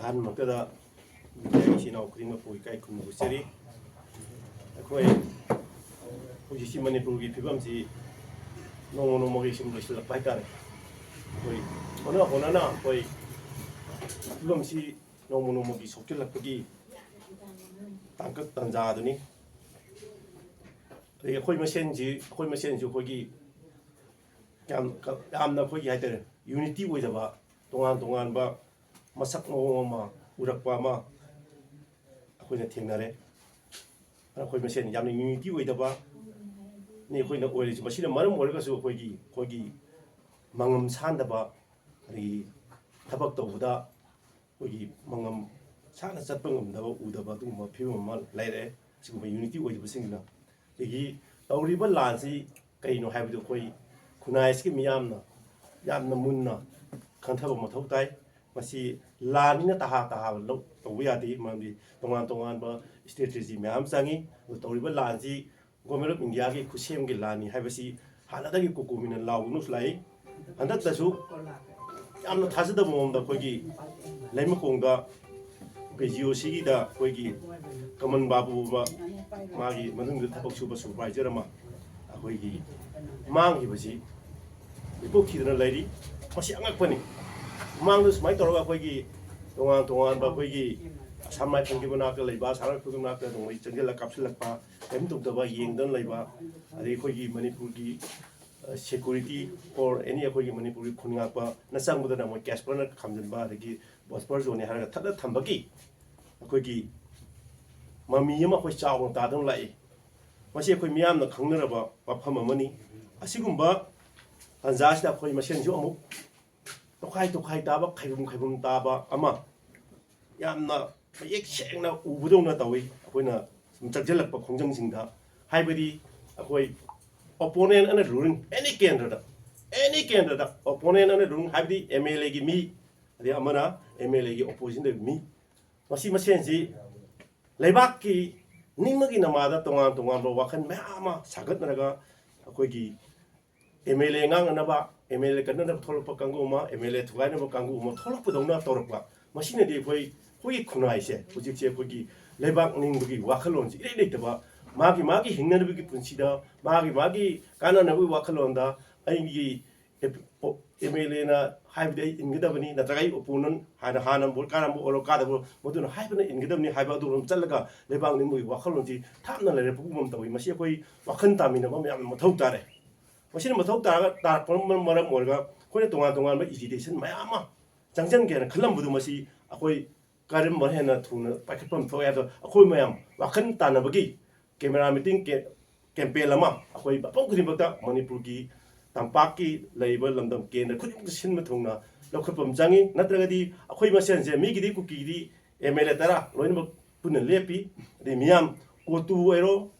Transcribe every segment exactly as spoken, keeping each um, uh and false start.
ꯑꯍꯥꯟꯕꯃꯛꯇꯗ ꯃꯤꯗꯤꯌꯥꯒꯤ ꯏꯆꯤꯟ ꯏꯅꯥꯎ ꯈꯨꯗꯤꯡꯃꯛꯄꯨ ꯏꯀꯥꯏ ꯈꯨꯝꯅꯕ ꯎꯠꯆꯔꯤ꯫ ꯑꯩꯈꯣꯏ ꯍꯧꯖꯤꯛꯁꯤ ꯃꯅꯤꯄꯨꯔꯒꯤ ꯐꯤꯕꯝꯁꯤ ꯅꯣꯡꯃ ꯅꯣꯡꯃꯒꯤ ꯁꯨꯝ ꯂꯣꯏꯁꯤꯜꯂꯛꯄ ꯍꯥꯏꯇꯥꯔꯦ꯫ ꯑꯩꯈꯣꯏ ꯍꯣꯠꯅ ꯍꯣꯠꯅꯅ ꯑꯩꯈꯣꯏ ꯐꯤꯕꯝꯁꯤ ꯅꯣꯡꯃ ꯅꯣꯡꯃꯒꯤ ꯁꯣꯛꯆꯤꯜꯂꯛꯄꯒꯤ ꯇꯥꯡꯀꯛ ꯇꯥꯟꯖꯥꯗꯨꯅꯤ꯫ ꯑꯗꯒꯤ ꯑꯩꯈꯣꯏ ꯃꯁꯦꯟꯁꯤ ꯑꯩꯈꯣꯏ ꯃꯁꯦꯟꯁꯨ ꯑꯩꯈꯣꯏꯒꯤ ꯌꯥꯝ ꯌꯥꯝꯅ ꯑꯩꯈꯣꯏꯒꯤ ꯍꯥꯏꯇꯥꯔꯦ, ꯌꯨꯅꯤꯇꯤ ꯑꯣꯏꯗꯕ, ꯇꯣꯉꯥꯟ ꯇꯣꯉꯥꯟꯕ ꯃꯁꯛ ꯃꯑꯣꯡ ꯑꯃ ꯎꯔꯛꯄ ꯑꯃ ꯑꯩꯈꯣꯏꯅ ꯊꯦꯡꯅꯔꯦ꯫ ꯑꯩꯈꯣꯏ ꯃꯁꯦꯟ ꯌꯥꯝꯅ ꯌꯨꯅꯤꯇꯤ ꯑꯣꯏꯗꯕ ꯅꯤ ꯑꯩꯈꯣꯏꯅ ꯑꯣꯏꯔꯤꯁꯤ꯫ ꯃꯁꯤꯅ ꯃꯔꯝ ꯑꯣꯏꯔꯒꯁꯨ ꯑꯩꯈꯣꯏꯒꯤ ꯑꯩꯈꯣꯏꯒꯤ ꯃꯉꯝ ꯁꯥꯟꯗꯕ, ꯑꯗꯒꯤ ꯊꯕꯛ ꯇꯧꯕꯗ ꯑꯩꯈꯣꯏꯒꯤ ꯃꯉꯝ ꯁꯥꯡꯅ ꯆꯠꯄ ꯉꯝꯗꯕ, ꯎꯗꯕ ꯑꯗꯨꯒꯨꯝꯕ ꯐꯤꯕꯝ ꯑꯃ ꯂꯩꯔꯦ꯫ ꯁꯤꯒꯨꯝꯕ ꯌꯨꯅꯤꯇꯤ ꯑꯣꯏꯗꯕꯁꯤꯡꯁꯤꯅ꯫ ꯑꯗꯒꯤ ꯇꯧꯔꯤꯕ ꯂꯥꯟꯁꯤ ꯀꯩꯅꯣ ꯍꯥꯏꯕꯗꯨ ꯑꯩꯈꯣꯏ ꯈꯨꯟꯅꯥꯏ ꯑꯁꯤꯒꯤ ꯃꯤꯌꯥꯝꯅ ꯌꯥꯝꯅ ꯃꯨꯟꯅ ꯈꯟꯊꯕ ꯃꯊꯧ ꯇꯥꯏ꯫ ꯃꯁꯤ ꯂꯥꯟꯅꯤꯅ ꯇꯍꯥ ꯇꯍꯥ ꯂꯧ ꯇꯧꯕ ꯌꯥꯗꯦ, ꯃꯔꯝꯗꯤ ꯇꯣꯉꯥꯟ ꯇꯣꯉꯥꯟꯕ ꯏꯁꯇ꯭ꯔꯦꯇꯦꯖꯤ ꯃꯌꯥꯝ ꯆꯪꯉꯤ꯫ ꯑꯗꯨ ꯇꯧꯔꯤꯕ ꯂꯥꯟꯁꯤ ꯒꯣꯃꯦꯟ ꯑꯣꯐ ꯏꯟꯗꯤꯌꯥꯒꯤ ꯈꯨꯠꯁꯦꯝꯒꯤ ꯂꯥꯟꯅꯤ ꯍꯥꯏꯕꯁꯤ ꯍꯥꯟꯅꯗꯒꯤ ꯀꯣꯀꯣꯃꯤꯅ ꯂꯥꯎꯗꯨꯅꯁꯨ ꯂꯥꯛꯏ꯫ ꯍꯟꯗꯛꯇꯁꯨ ꯌꯥꯝꯅ ꯊꯥꯖꯗꯕ ꯃꯑꯣꯡꯗ ꯑꯩꯈꯣꯏꯒꯤ ꯂꯩꯃꯈꯣꯡꯗ ꯑꯩꯈꯣꯏ ꯖꯤ ꯑꯣ ꯁꯤꯒꯤꯗ ꯑꯩꯈꯣꯏꯒꯤ ꯀꯃꯟ ꯕꯥꯕꯨ ꯑꯃ ꯃꯥꯒꯤ ꯃꯅꯨꯡꯗ ꯊꯕꯛ ꯁꯨꯕ ꯁꯨꯄꯔꯚꯥꯏꯖꯔ ꯑꯃ ꯑꯩꯈꯣꯏꯒꯤ ꯃꯥꯡꯈꯤꯕꯁꯤ ꯃꯤꯀꯨꯞ ꯊꯤꯗꯅ ꯂꯩꯔꯤ꯫ ꯃꯁꯤ ꯑꯉꯛꯄꯅꯤ꯫ ꯃꯃꯥꯡꯗ ꯁꯨꯃꯥꯏꯅ ꯇꯧꯔꯒ ꯑꯩꯈꯣꯏꯒꯤ ꯇꯣꯉꯥꯟ ꯇꯣꯉꯥꯟꯕ ꯑꯩꯈꯣꯏꯒꯤ ꯑꯁꯥꯝ ꯔꯥꯏꯐꯜꯒꯤ ꯃꯅꯥꯛꯇ ꯂꯩꯕ, ꯑꯁꯥꯝ ꯔꯥꯏꯐꯜꯒꯤ ꯃꯅꯥꯛꯇ ꯅꯣꯡꯃꯩ ꯆꯪꯁꯤꯜꯂꯒ ꯀꯥꯞꯁꯤꯜꯂꯛꯄ, ꯀꯔꯤꯝ ꯇꯧꯗꯕ ꯌꯦꯡꯗꯅ ꯂꯩꯕ, ꯑꯗꯩ ꯑꯩꯈꯣꯏꯒꯤ ꯃꯅꯤꯄꯨꯔꯒꯤ security or any ꯑꯩꯈꯣꯏꯒꯤ ꯃꯅꯤꯄꯨꯔꯒꯤ ꯈꯨꯟ ꯉꯥꯛꯄꯅ ꯆꯪꯕꯗꯅ ꯃꯣꯏ ꯀꯦꯁꯄꯔꯅ ꯈꯥꯝꯖꯤꯟꯕ, ꯑꯗꯒꯤ ꯕꯁꯄꯔ ꯖꯣꯟꯅꯤ ꯍꯥꯏꯔꯒ ꯊꯠꯂ ꯊꯝꯕꯒꯤ ꯑꯩꯈꯣꯏꯒꯤ ꯃꯃꯤ ꯑꯃ ꯑꯩꯈꯣꯏ ꯆꯥꯎꯅ ꯇꯥꯗꯨꯅ ꯂꯥꯛꯏ꯫ ꯃꯁꯤ ꯑꯩꯈꯣꯏ ꯃꯤꯌꯥꯝꯅ ꯈꯪꯅꯔꯕ ꯋꯥꯐꯝ ꯑꯃꯅꯤ꯫ ꯑꯁꯤꯒꯨꯝꯕ ꯇꯥꯟꯖꯥꯁꯤꯗ ꯑꯩꯈꯣꯏ ꯃꯁꯦꯟꯁꯨ ꯑꯃꯨꯛ ꯇꯣꯈꯥꯏ ꯇꯣꯈꯥꯏ ꯇꯥꯕ, ꯈꯥꯏꯕꯨꯝ ꯈꯥꯏꯕꯨꯝ ꯇꯥꯕ ꯑꯃ ꯌꯥꯝꯅ ꯃꯌꯦꯛ ꯁꯦꯡꯅ ꯎꯕꯗꯧꯅ ꯇꯧꯏ꯫ ꯑꯩꯈꯣꯏꯅ ꯁꯨꯝ ꯆꯪꯁꯤꯜꯂꯛꯄ ꯈꯣꯡꯖꯪꯁꯤꯡꯗ, ꯍꯥꯏꯕꯗꯤ ꯑꯩꯈꯣꯏ opponent ꯑꯅ ruling any ꯀꯦꯟꯗ꯭ꯔꯗ, any ꯀꯦꯟꯗ꯭ꯔꯗ opponent ꯑꯅ ruling ꯍꯥꯏꯕꯗꯤ ꯑꯦꯝ ꯑꯦꯜ ꯑꯦꯒꯤ ꯃꯤ, ꯑꯗꯩ ꯑꯃꯅ ꯑꯦꯝ ꯑꯦꯜ ꯑꯦꯒꯤ ꯑꯣꯄꯣꯖꯤꯁꯟꯗ ꯃꯤ, ꯃꯁꯤ ꯃꯁꯦꯟꯁꯤ ꯂꯩꯕꯥꯛꯀꯤ ꯅꯤꯡꯃꯒꯤ ꯅꯃꯥꯗ ꯇꯣꯉꯥꯟ ꯇꯣꯉꯥꯟꯕ ꯋꯥꯈꯜ ꯃꯌꯥꯝ ꯑꯃ ꯁꯥꯒꯠꯅꯔꯒ ꯑꯩꯈꯣꯏꯒꯤ ꯑꯦꯝ ꯑꯦꯜ ꯑꯦ ꯉꯥꯡꯅꯅꯕ, ꯑꯦꯝ ꯑꯦꯜ ꯑꯦ ꯀꯟꯅꯅꯕ ꯊꯣꯛꯂꯛꯄ ꯀꯥꯡꯕꯨ ꯑꯃ, ꯑꯦꯝ ꯑꯦꯜ ꯑꯦ ꯊꯨꯒꯥꯏꯅꯕ ꯀꯥꯡꯕꯨ ꯑꯃ ꯊꯣꯛꯂꯛꯄꯗꯧꯅ ꯇꯧꯔꯛꯄ, ꯃꯁꯤꯅꯗꯤ ꯑꯩꯈꯣꯏ, ꯑꯩꯈꯣꯏꯒꯤ ꯈꯨꯟꯅꯥꯏꯁꯦ ꯍꯧꯖꯤꯛꯁꯦ ꯑꯩꯈꯣꯏꯒꯤ ꯂꯩꯕꯥꯛ ꯅꯤꯡꯕꯒꯤ ꯋꯥꯈꯜꯂꯣꯟꯁꯤ ꯏꯔꯩ ꯂꯩꯇꯕ, ꯃꯥꯒꯤ ꯃꯥꯒꯤ ꯍꯤꯡꯅꯅꯕꯒꯤ ꯄꯨꯟꯁꯤꯗ, ꯃꯥꯒꯤ ꯃꯥꯒꯤ ꯀꯥꯟꯅꯅꯕꯒꯤ ꯋꯥꯈꯜꯂꯣꯟꯗ ꯑꯩꯒꯤ ꯑꯦꯝ ꯑꯦꯜ ꯑꯦꯅ ꯍꯥꯏꯕꯗꯤ ꯑꯩ ꯏꯟꯒꯗꯕꯅꯤ, ꯅꯠꯇ꯭ꯔꯒ ꯑꯩ ꯑꯣꯄꯣꯅꯦꯟ ꯍꯥꯏꯅ ꯍꯥꯟꯅ ꯚꯣꯠ ꯀꯥꯔꯝꯕ ꯑꯣꯏꯔꯣ ꯀꯥꯗꯕ ꯑꯣꯏꯔꯣ, ꯃꯗꯨꯅ ꯍꯥꯏꯕꯅ ꯏꯟꯒꯗꯕꯅꯤ ꯍꯥꯏꯕ ꯑꯗꯨꯔꯣꯝ ꯆꯠꯂꯒ ꯂꯩꯕꯥꯛ ꯅꯤꯡꯕꯒꯤ ꯋꯥꯈꯜꯂꯣꯟꯁꯤ ꯊꯥꯞꯅ ꯂꯩꯔꯛꯄꯒꯨꯝ ꯑꯃ ꯇꯧꯏ꯫ ꯃꯁꯤ ꯑꯩꯈꯣꯏ ꯋꯥꯈꯜ ꯇꯥꯃꯤꯟꯅꯕ ꯃꯌꯥꯝꯅ ꯃꯊꯧ ꯇꯥꯔꯦ꯫ ꯃꯁꯤꯅ ꯃꯊꯧ ꯇꯥꯔꯒ ꯇꯥꯔꯛꯄꯅ ꯃꯔꯝ ꯑꯣꯏꯔꯒ ꯑꯩꯈꯣꯏꯅ ꯇꯣꯉꯥꯟ ꯇꯣꯉꯥꯟꯕ ꯑꯦꯖꯤꯇꯦꯁꯟ ꯃꯌꯥꯝ ꯑꯃ ꯆꯪꯁꯤꯟꯒꯦꯅ ꯈꯜꯂꯝꯕꯗꯨ ꯃꯁꯤ ꯑꯩꯈꯣꯏ ꯀꯔꯝꯕ ꯍꯦꯟꯅ ꯊꯨꯅ ꯄꯥꯏꯈꯠꯐꯝ ꯊꯣꯛꯑꯦ ꯍꯥꯏꯕꯗꯣ ꯑꯩꯈꯣꯏ ꯃꯌꯥꯝ ꯋꯥꯈꯜ ꯇꯥꯟꯅꯕꯒꯤ ꯀꯦꯃꯦꯔꯥ ꯃꯤꯇꯤꯡ ꯀꯦ-, ꯀꯦꯝꯄꯦꯟ ꯑꯃ ꯑꯩꯈꯣꯏ ꯃꯐꯝ ꯈꯨꯗꯤꯡꯃꯛꯇ ꯃꯅꯤꯄꯨꯔꯒꯤ ꯇꯝꯄꯥꯛꯀꯤ ꯂꯩꯔꯤꯕ ꯂꯝꯗꯝ ꯀꯦꯟꯗ꯭ꯔ ꯈꯨꯗꯤꯡꯃꯛꯇ ꯁꯤꯟꯕ ꯊꯨꯡꯅ ꯂꯧꯈꯠꯄ ꯑꯃ ꯆꯪꯉꯤ꯫ ꯅꯠꯇ꯭ꯔꯒꯗꯤ ꯑꯩꯈꯣꯏ ꯃꯁꯦꯟꯁꯦ ꯃꯤꯒꯤꯗꯤ ꯀꯨꯀꯤꯒꯤꯗꯤ ꯑꯦꯝ ꯑꯦꯜ ꯑꯦ ꯇꯔꯥ ꯂꯣꯏꯅꯃꯛ ꯄꯨꯟꯅ ꯂꯦꯞꯄꯤ꯫ ꯑꯗꯩ ꯃꯤꯌꯥꯝ ꯀꯣꯇꯨ ꯑꯣꯏꯔꯣ,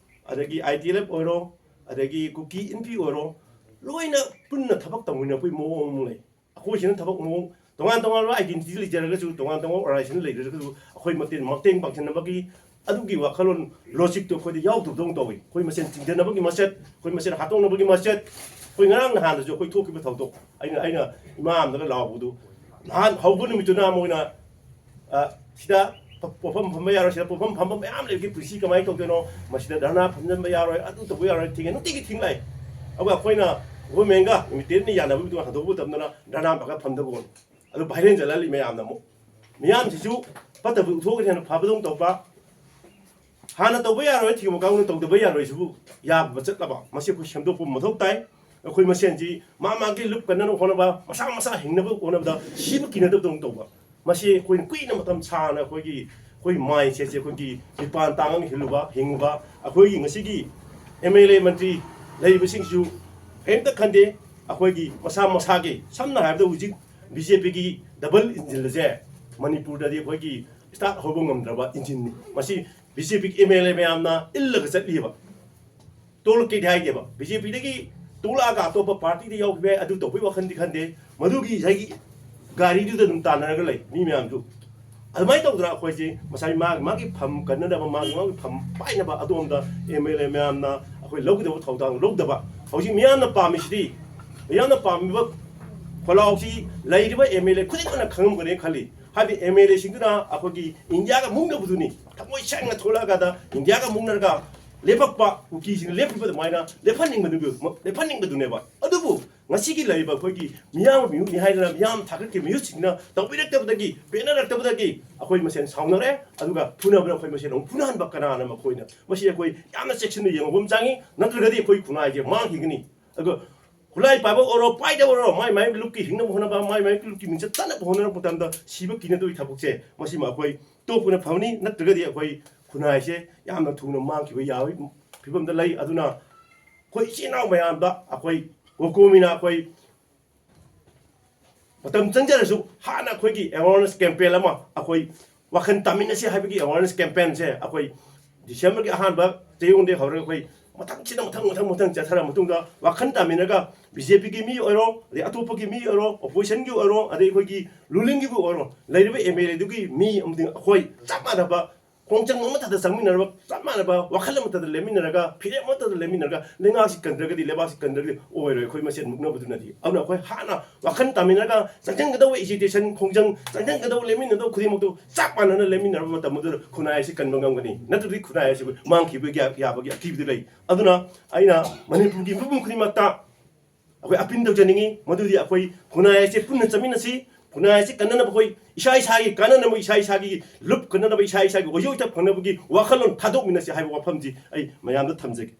ꯑꯗꯒꯤ ꯑꯥꯏ ꯇꯤ ꯑꯦꯜ ꯑꯦꯐ ꯑꯣꯏꯔꯣ, ꯑꯗꯒꯤ ꯀꯨꯀꯤ ꯏꯟꯐꯤ ꯑꯣꯏꯔꯣ, ꯂꯣꯏꯅ ꯄꯨꯟꯅ ꯊꯕꯛ ꯇꯧꯃꯤꯟꯅꯕꯒꯤ ꯃꯑꯣꯡ ꯑꯃ ꯂꯩ꯫ ꯑꯩꯈꯣꯏꯁꯤꯅ ꯊꯕꯛ ꯃꯑꯣꯡ ꯇꯣꯉꯥꯟ ꯇꯣꯉꯥꯟꯕ ꯑꯥꯏꯗꯦꯟꯇꯤꯇꯤ ꯂꯩꯖꯔꯒꯁꯨ, ꯇꯣꯉꯥꯟ ꯇꯣꯉꯥꯟꯕ ꯑꯣꯔꯒꯅꯥꯏꯖꯦꯁꯟ ꯂꯩꯖꯔꯒꯁꯨ, ꯑꯩꯈꯣꯏ ꯃꯇꯦꯡ, ꯃꯇꯦꯡ ꯄꯥꯡꯁꯤꯟꯅꯕꯒꯤ ꯑꯗꯨꯒꯤ ꯋꯥꯈꯜꯂꯣꯟ ꯂꯣꯖꯤꯛꯇꯣ ꯑꯩꯈꯣꯏꯗ ꯌꯥꯎꯗꯕꯗꯧꯅ ꯇꯧꯏ꯫ ꯑꯩꯈꯣꯏ ꯃꯁꯦꯟ ꯆꯤꯡꯁꯤꯟꯅꯕꯒꯤ ꯃꯆꯦꯠ, ꯑꯩꯈꯣꯏ ꯃꯁꯦꯟ ꯍꯥꯠꯇꯣꯛꯅꯕꯒꯤ ꯃꯆꯦꯠ, ꯑꯩꯈꯣꯏ ꯉꯔꯥꯡ ꯅꯍꯥꯟꯗꯁꯨ ꯑꯩꯈꯣꯏ ꯊꯣꯛꯈꯤꯕ ꯊꯧꯗꯣꯛ, ꯑꯩꯅ, ꯑꯩꯅ ꯏꯃꯥ ꯑꯃꯗꯒ ꯂꯥꯎꯕꯗꯨ, ꯅꯍꯥꯟ ꯍꯧꯕ ꯅꯨꯃꯤꯠꯇꯨꯅ ꯃꯣꯏꯅ, ꯑ, ꯁꯤꯗ ꯄꯣ-, ꯄꯣꯠꯐꯝ ꯐꯝꯕ ꯌꯥꯔꯣꯏ, ꯁꯤꯗ ꯄꯣꯠꯐꯝ ꯐꯝꯕ ꯃꯌꯥꯝ ꯂꯩꯕꯒꯤ ꯄꯨꯟꯁꯤ ꯀꯃꯥꯏꯅ ꯇꯧꯗꯣꯏꯅꯣ, ꯃꯁꯤꯗ ꯙꯔꯅꯥ ꯐꯝꯖꯤꯟꯕ ꯌꯥꯔꯣꯏ, ꯑꯗꯨ ꯇꯧꯕ ꯌꯥꯔꯣꯏ, ꯊꯤꯡꯉꯦ, ꯅꯨꯡꯇꯤꯒꯤ ꯊꯤꯡꯂꯛꯑꯦ꯫ ꯑꯗꯨꯒ ꯑꯩꯈꯣꯏꯅ ꯒꯣꯔꯃꯦꯟꯒ ꯃꯤꯇꯦꯟꯅ ꯌꯥꯅꯕꯒꯤ ꯃꯇꯨꯡ ꯍꯟꯗꯣꯛꯄ ꯃꯇꯝꯗꯅ ꯙꯔꯅꯥ ꯐꯝꯒꯠꯐꯝꯗ ꯀꯣꯟ ꯑꯗꯨ ꯚꯥꯏꯔꯦꯜ ꯆꯠꯍꯜꯂꯤ ꯃꯌꯥꯝꯅ ꯑꯃꯨꯛ꯫ ꯃꯤꯌꯥꯝꯁꯤꯁꯨ ꯐꯠꯇꯕ ꯎꯠꯊꯣꯛꯑꯒ ꯍꯦꯟꯅ ꯐꯕꯗꯧꯅ ꯇꯧꯕ꯫ ꯍꯥꯟꯅ ꯇꯧꯕ ꯌꯥꯔꯣꯏ ꯊꯤꯡꯕ ꯀꯥꯡꯕꯨꯅ ꯇꯧꯗꯕ ꯌꯥꯔꯣꯏꯁꯤꯕꯨ ꯌꯥꯕ ꯆꯠꯂꯕ? ꯃꯁꯤ ꯑꯩꯈꯣꯏ ꯁꯦꯝꯗꯣꯛꯄ ꯃꯊꯧ ꯇꯥꯏ꯫ ꯑꯩꯈꯣꯏ ꯃꯁꯦꯟꯁꯤ ꯃꯥ ꯃꯥꯒꯤ ꯂꯨꯞ ꯀꯟꯅꯅꯕ ꯍꯣꯠꯅꯕ, ꯃꯁꯥ ꯃꯁꯥ ꯍꯤꯡꯅꯕ ꯍꯣꯠꯅꯕꯗ ꯁꯤꯕ ꯀꯤꯅꯗꯕꯗꯧꯅ ꯇꯧꯕ꯫ ꯃꯁꯤ ꯑꯩꯈꯣꯏꯅ ꯀꯨꯏꯅ ꯃꯇꯝ ꯁꯥꯡꯅ ꯑꯩꯈꯣꯏꯒꯤ, ꯑꯩꯈꯣꯏ ꯃꯥꯏꯟꯁꯦꯠꯁꯦ ꯑꯩꯈꯣꯏꯒꯤ ꯃꯤꯄꯥꯟ ꯇꯥꯡꯉꯒ ꯍꯤꯡꯂꯨꯕ, ꯍꯤꯡꯉꯨꯕ꯫ ꯑꯩꯈꯣꯏꯒꯤ ꯉꯁꯤꯒꯤ ꯑꯦꯝ ꯑꯦꯜ ꯑꯦ ꯃꯟꯇ꯭ꯔꯤ ꯂꯩꯔꯤꯕꯁꯤꯡꯁꯨ ꯀꯔꯤꯝꯇ ꯈꯟꯗꯦ꯫ ꯑꯩꯈꯣꯏꯒꯤ ꯃꯁꯥ ꯃꯁꯥꯒꯤ, ꯁꯝꯅ ꯍꯥꯏꯔꯕꯗ ꯍꯧꯖꯤꯛ ꯕꯤ ꯖꯦ ꯄꯤꯒꯤ ꯗꯕꯜ ꯏꯟꯖꯤꯟ ꯑꯁꯦ ꯃꯅꯤꯄꯨꯔꯗꯗꯤ ꯑꯩꯈꯣꯏꯒꯤ ꯁ꯭ꯇꯥꯔꯠ ꯍꯧꯕ ꯉꯝꯗ꯭ꯔꯕ ꯏꯟꯖꯤꯟꯅꯤ꯫ ꯃꯁꯤ ꯕꯤ ꯖꯦ ꯄꯤꯒꯤ ꯑꯦꯝ ꯑꯦꯜ ꯑꯦ ꯃꯌꯥꯝꯅ ꯏꯜꯂꯒ ꯆꯠꯂꯤꯕ꯫ ꯇꯣꯂꯛꯀꯦꯗꯤ ꯍꯥꯏꯗꯦꯕ꯫ ꯕꯤ ꯖꯦ ꯄꯤꯗꯒꯤ ꯇꯣꯂꯛꯑꯒ ꯑꯇꯣꯞꯄ ꯄꯥꯔꯇꯤꯗ ꯌꯥꯎꯈꯤꯕ ꯌꯥꯏ, ꯑꯗꯨ ꯇꯧꯕꯒꯤ ꯋꯥꯈꯜꯗꯤ ꯈꯟꯗꯦ꯫ ꯃꯗꯨꯒꯤ ꯉꯁꯥꯏꯒꯤ ꯒꯥꯔꯤꯗꯨꯗ ꯑꯗꯨꯝ ꯇꯥꯟꯅꯔꯒ ꯂꯩ ꯃꯤ ꯃꯌꯥꯝꯁꯨ꯫ ꯑꯗꯨꯃꯥꯏꯅ ꯇꯧꯗꯅ ꯑꯩꯈꯣꯏꯁꯦ ꯉꯁꯥꯏ ꯃꯥꯒꯤ, ꯃꯥꯒꯤ ꯐꯝ ꯀꯟꯅꯅꯕ, ꯃꯥꯒꯤ, ꯃꯥꯒꯤ ꯐꯝ ꯄꯥꯏꯅꯕ ꯑꯗꯣꯝꯗ ꯑꯦꯝ ꯑꯦꯜ ꯑꯦ ꯃꯌꯥꯝꯅ ꯑꯩꯈꯣꯏ ꯂꯧꯒꯗꯕ ꯊꯧꯗꯥꯡ ꯂꯧꯗꯕ꯫ ꯍꯧꯖꯤꯛ ꯃꯤꯌꯥꯝꯅ ꯄꯥꯝꯃꯤꯁꯤꯗꯤ, ꯃꯤꯌꯥꯝꯅ ꯄꯥꯝꯃꯤꯕ ꯈꯣꯜꯂꯥꯎꯁꯤ ꯂꯩꯔꯤꯕ ꯑꯦꯝ ꯑꯦꯜ ꯑꯦ ꯈꯨꯗꯤꯡꯃꯛꯅ ꯈꯪꯉꯝꯒꯅꯤ ꯈꯜꯂꯤ꯫ ꯍꯥꯏꯕꯗꯤ ꯑꯦꯝ ꯑꯦꯜ ꯑꯦꯁꯤꯡꯗꯨꯅ ꯑꯩꯈꯣꯏꯒꯤ ꯏꯟꯗꯤꯌꯥꯒ ꯃꯨꯛꯅꯕꯗꯨꯅꯤ, ꯊꯃꯣꯏ ꯁꯦꯡꯅ ꯊꯣꯛꯂꯛꯑꯀꯥꯟꯗ ꯏꯟꯗꯤꯌꯥꯒ ꯃꯨꯛꯅꯔꯒ ꯂꯦꯞꯄꯛꯄ ꯀꯨꯀꯤꯁꯤꯡꯅ ꯂꯦꯞꯄꯤꯕ ꯑꯗꯨꯃꯥꯏꯅ ꯂꯦꯞꯍꯟꯅꯤꯡꯕꯗꯨ, ꯂꯦꯞꯍꯟꯅꯤꯡꯕꯗꯨꯅꯦꯕ꯫ ꯑꯗꯨꯕꯨ ꯉꯁꯤꯒꯤ ꯂꯩꯔꯤꯕ ꯑꯩꯈꯣꯏꯒꯤ ꯃꯤꯌꯥꯝ ꯃꯤꯍꯨꯠꯅꯤ ꯍꯥꯏꯗꯅ ꯃꯤꯌꯥꯝ ꯊꯥꯒꯠꯈꯤꯕ ꯃꯤꯍꯨꯠꯁꯤꯡꯅ ꯇꯧꯕꯤꯔꯛꯇꯕꯗꯒꯤ, ꯄꯦꯟꯅꯔꯛꯇꯕꯗꯒꯤ ꯑꯩꯈꯣꯏ ꯃꯁꯦꯟ ꯁꯥꯎꯅꯔꯦ꯫ ꯑꯗꯨꯒ ꯐꯨꯅꯕꯅ ꯑꯩꯈꯣꯏ ꯃꯁꯦꯟ ꯑꯃꯨꯛ ꯐꯨꯅꯍꯟꯕ꯫ ꯀꯅꯥꯅ? ꯃꯈꯣꯏꯅ꯫ ꯃꯁꯤ ꯑꯩꯈꯣꯏ ꯌꯥꯝꯅ ꯆꯦꯛꯁꯤꯟꯅ ꯌꯦꯡꯕ ꯑꯃ ꯆꯪꯉꯤ, ꯅꯠꯇ꯭ꯔꯒꯗꯤ ꯑꯩꯈꯣꯏ ꯈꯨꯟꯅꯥꯏꯁꯦ ꯃꯥꯡꯈꯤꯒꯅꯤ꯫ ꯑꯗꯨꯒ ꯈꯨꯠꯂꯥꯏ ꯄꯥꯏꯕ ꯑꯣꯏꯔꯣ, ꯄꯥꯏꯗꯕ ꯑꯣꯏꯔꯣ, ꯃꯥꯏ ꯃꯥꯏ ꯂꯨꯞꯀꯤ ꯍꯤꯡꯅꯕ ꯍꯣꯠꯅꯕ, ꯃꯥꯏ ꯃꯥꯏ ꯂꯨꯞꯀꯤ ꯃꯤꯡꯆꯠ ꯆꯠꯅꯕ ꯍꯣꯠꯅꯔꯛꯄ ꯃꯇꯝꯗ ꯁꯤꯕ ꯀꯤꯅꯗꯕꯒꯤ ꯊꯕꯛꯁꯦ, ꯃꯁꯤꯃ ꯑꯩꯈꯣꯏ ꯇꯣꯛꯄꯅ ꯐꯕꯅꯤ, ꯅꯠꯇ꯭ꯔꯒꯗꯤ ꯑꯩꯈꯣꯏ ꯈꯨꯟꯅꯥꯏꯁꯦ ꯌꯥꯝꯅ ꯊꯨꯅ ꯃꯥꯡꯈꯤꯕ ꯌꯥꯕꯒꯤ ꯐꯤꯕꯝꯗ ꯂꯩ꯫ ꯑꯗꯨꯅ ꯑꯩꯈꯣꯏ ꯏꯆꯤꯜ ꯏꯅꯥꯎ ꯃꯌꯥꯝꯗ ꯑꯩꯈꯣꯏ ꯀꯣꯀꯣꯃꯤꯅ ꯑꯩꯈꯣꯏ ꯃꯇꯝ ꯆꯪꯖꯔꯁꯨ ꯍꯥꯟꯅ ꯑꯩꯈꯣꯏꯒꯤ awareness campaign ꯑꯃ, ꯑꯩꯈꯣꯏ ꯋꯥꯈꯜ ꯇꯥꯃꯤꯟꯅꯁꯤ ꯍꯥꯏꯕꯒꯤ awareness campaignꯁꯦ ꯑꯩꯈꯣꯏ Decemberꯒꯤ ꯑꯍꯥꯟꯕ ꯆꯌꯣꯜꯗꯒꯤ ꯍꯧꯔꯒ ꯑꯩꯈꯣꯏ ꯃꯊꯪꯁꯤꯗ ꯃꯊꯪ, ꯃꯊꯪ, ꯃꯊꯪ ꯆꯠꯊꯔ ꯃꯇꯨꯡꯗ ꯋꯥꯈꯜ ꯇꯥꯃꯤꯟꯅꯔꯒ BJPꯒꯤ ꯃꯤ ꯑꯣꯏꯔꯣ, ꯑꯗꯩ ꯑꯇꯣꯞꯄꯒꯤ ꯃꯤ ꯑꯣꯏꯔꯣ, oppositionꯒꯤ ꯑꯣꯏꯔꯣ, ꯑꯗꯩ ꯑꯩꯈꯣꯏꯒꯤ rulingꯒꯤꯕꯨ ꯑꯣꯏꯔꯣ, ꯂꯩꯔꯤꯕ MLAꯗꯨꯒꯤ ꯃꯤ ꯑꯃꯗꯤ ꯑꯩꯈꯣꯏ ꯆꯞ ꯃꯥꯟꯅꯕ ꯈꯣꯡꯖꯪ ꯑꯃꯠꯇꯗ ꯆꯪꯃꯤꯟꯅꯔꯕ, ꯆꯞ ꯃꯥꯟꯅꯕ ꯋꯥꯈꯜ ꯑꯃꯠꯇꯗ ꯂꯦꯞꯃꯤꯟꯅꯔꯒ, ꯐꯤꯔꯦꯞ ꯑꯃꯠꯇꯗ ꯂꯦꯞꯃꯤꯟꯅꯔꯒ, ꯂꯩꯉꯥꯛꯁꯤ ꯀꯟꯗ꯭ꯔꯒꯗꯤ, ꯂꯩꯕꯥꯛꯁꯤ ꯀꯟꯗ꯭ꯔꯒꯗꯤ ꯑꯣꯏꯔꯣꯏ꯫ ꯑꯩꯈꯣꯏ ꯃꯁꯦꯟ ꯃꯨꯛꯅꯕꯗꯨꯅꯗꯤ꯫ ꯑꯗꯨꯅ ꯑꯩꯈꯣꯏ ꯍꯥꯟꯅ ꯋꯥꯈꯜ ꯇꯥꯃꯤꯟꯅꯔꯒ, ꯆꯪꯁꯤꯟꯒꯗꯧꯕ agitation, ꯈꯣꯡꯖꯪ, ꯆꯪꯁꯤꯟꯒꯗꯧꯕ, ꯂꯦꯞꯃꯤꯟꯅꯗꯧꯕ ꯈꯨꯗꯤꯡꯃꯛꯇꯨ ꯆꯞ ꯃꯥꯟꯅꯅ ꯂꯦꯞꯃꯤꯟꯅꯔꯕ ꯃꯇꯝ ꯑꯗꯨꯗ ꯈꯨꯟꯅꯥꯏ ꯑꯁꯤ ꯀꯟꯕ ꯉꯝꯒꯅꯤ꯫ ꯅꯠꯇ꯭ꯔꯗꯤ ꯈꯨꯟꯅꯥꯏ ꯑꯁꯤ ꯑꯩꯈꯣꯏ ꯃꯥꯡꯈꯤꯕ ꯌꯥ-, ꯌꯥꯕꯒꯤ ꯑꯀꯤꯕꯗꯨ ꯂꯩ꯫ ꯑꯗꯨꯅ ꯑꯩꯅ ꯃꯅꯤꯄꯨꯔꯒꯤ ꯃꯤꯄꯨꯝ ꯈꯨꯗꯤꯡꯃꯛꯇ ꯑꯩꯈꯣꯏ appeal ꯇꯧꯖꯅꯤꯡꯉꯤ, ꯃꯗꯨꯗꯤ ꯑꯩꯈꯣꯏ ꯈꯨꯟꯅꯥꯏ ꯑꯁꯤ ꯄꯨꯟꯅ ꯆꯠꯃꯤꯟꯅꯁꯤ꯫ ꯈꯨꯟꯅꯥꯏ ꯑꯁꯤ ꯀꯟꯅꯅꯕ ꯑꯩꯈꯣꯏ ꯏꯁꯥ ꯏꯁꯥꯒꯤ ꯀꯥꯟꯅꯅꯕ, ꯏꯁꯥ ꯏꯁꯥꯒꯤ ꯂꯨꯞ ꯀꯟꯅꯅꯕ, ꯏꯁꯥ ꯏꯁꯥꯒꯤ ꯑꯣꯏꯖ ꯑꯣꯏꯊ ꯐꯪꯅꯕꯒꯤ ꯋꯥꯈꯜꯂꯣꯟ ꯊꯥꯗꯣꯛꯃꯤꯟꯅꯁꯤ ꯍꯥꯏꯕ ꯋꯥꯐꯝꯁꯤ ꯑꯩ ꯃꯌꯥꯝꯗ ꯊꯝꯖꯒꯦ꯫